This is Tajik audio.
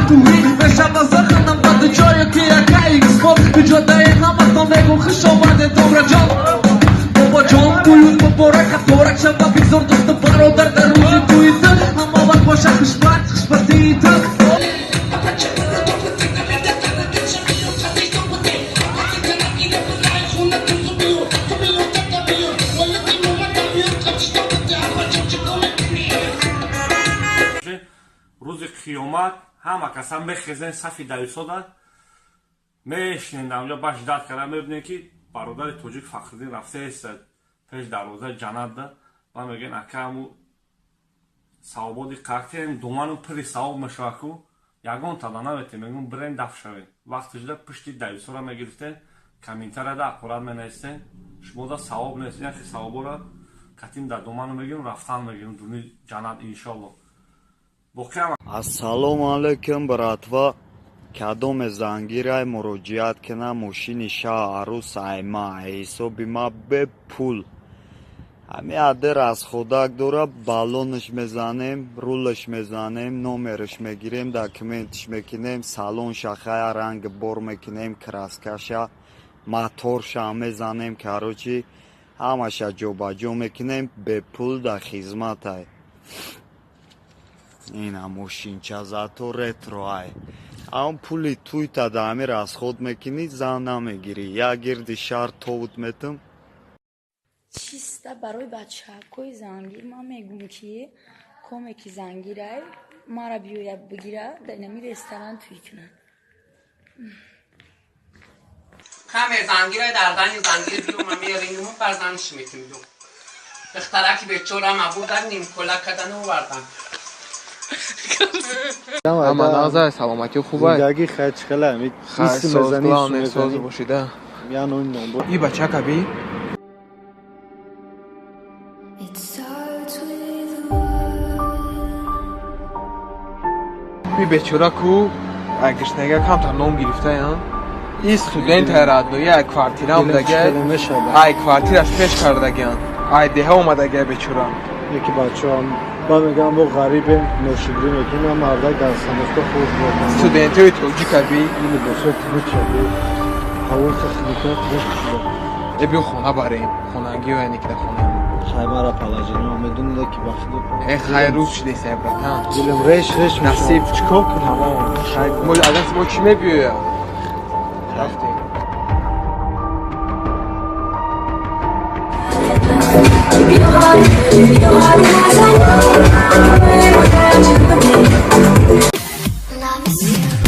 туи мешава заханам ба ду ҷое ки яка иксбор иҷодаи ҳаматон мегум хуш омадед добраҷон бобоҷон туют муборака торак шава бигзор дӯсту бародар дар рӯзи туи ту ҳама вақт боша хушбахт хушбахтии ту. Рӯзи қиёмат ҳама каса мехезен сафи дависода мешинен дар онҷо баш дад карда мебинем ки бародари тоҷик Фахриддин рафтаест пеш дарвозаи ҷаннатда ва мегӯян ака ҳаму савободи қартием думану пири савоб мешава ку ягон тада наметем мегӯм бирен даф шавем. Вақте шуда пушти дависора мегирифтен комментарияда аққурат менавистен шумода савоб нест яхе савобора катим дар думану мегирем рафтан мегирем дуни ҷаннат иншоалло. Ассалому алайкум, братва. Кадоме зангирай муроҷиат кина мошини шаҳ арӯс айма ҳисоби ма бепул. Ҳами адер аз ходак дора баллонаш мезанем, рулаш мезанем, номераш мегирем, документаш мекунем, салонша хая ранг бор мекунем, краскаша, моторша мезанем, короче, ҳамаша ҷобаҷо мекунем, бепул дар хизматай. Ина мошинча зато ретро ай. Ам пули туйта да ҳами расход мекунӣ, зан намегирӣ. Як гирди шаҳр товут метум. Чиста барои бачаҳакҳои зангир ман мегӯм ки коме ки зангирай мара биёя бигира дар инами ресторан туй кунад. Каме зангирай дар дани зангир биё ма мерингму фарзандш метим ду. Духтараки бечора ма бурдан нимкола кадану овардан. Ама назар саломатӣ хубай. Зиндагӣ хай чӣ хела ами Хай соз главное соз бошида. Ян он номбур. И бачака би. Би бечора ку ай гишнега камтар ном гирифтаян. И студент родной ай квартира омадага. Ай квартираш пеш кардагиян. Ай деҳа омадага бечора. Яки бачаам ба мегӯям мо ғарибем, ношукрӣ мекунем, мардак дар самоста худ бурд. Студентои тоҷика би. Ин либосҳои тинуча би. Ҳавои хахника тинуч шуда. Э биё хона барем. Хонагиё яъне ки дар хона. Хай мара положение медонӣ ки ба худо. Э хай рӯз шудеса братан. Дилам реш реш насиб чикор кунам? Хай мо агар мо чӣ мебиёя? Рафтем. Love is you.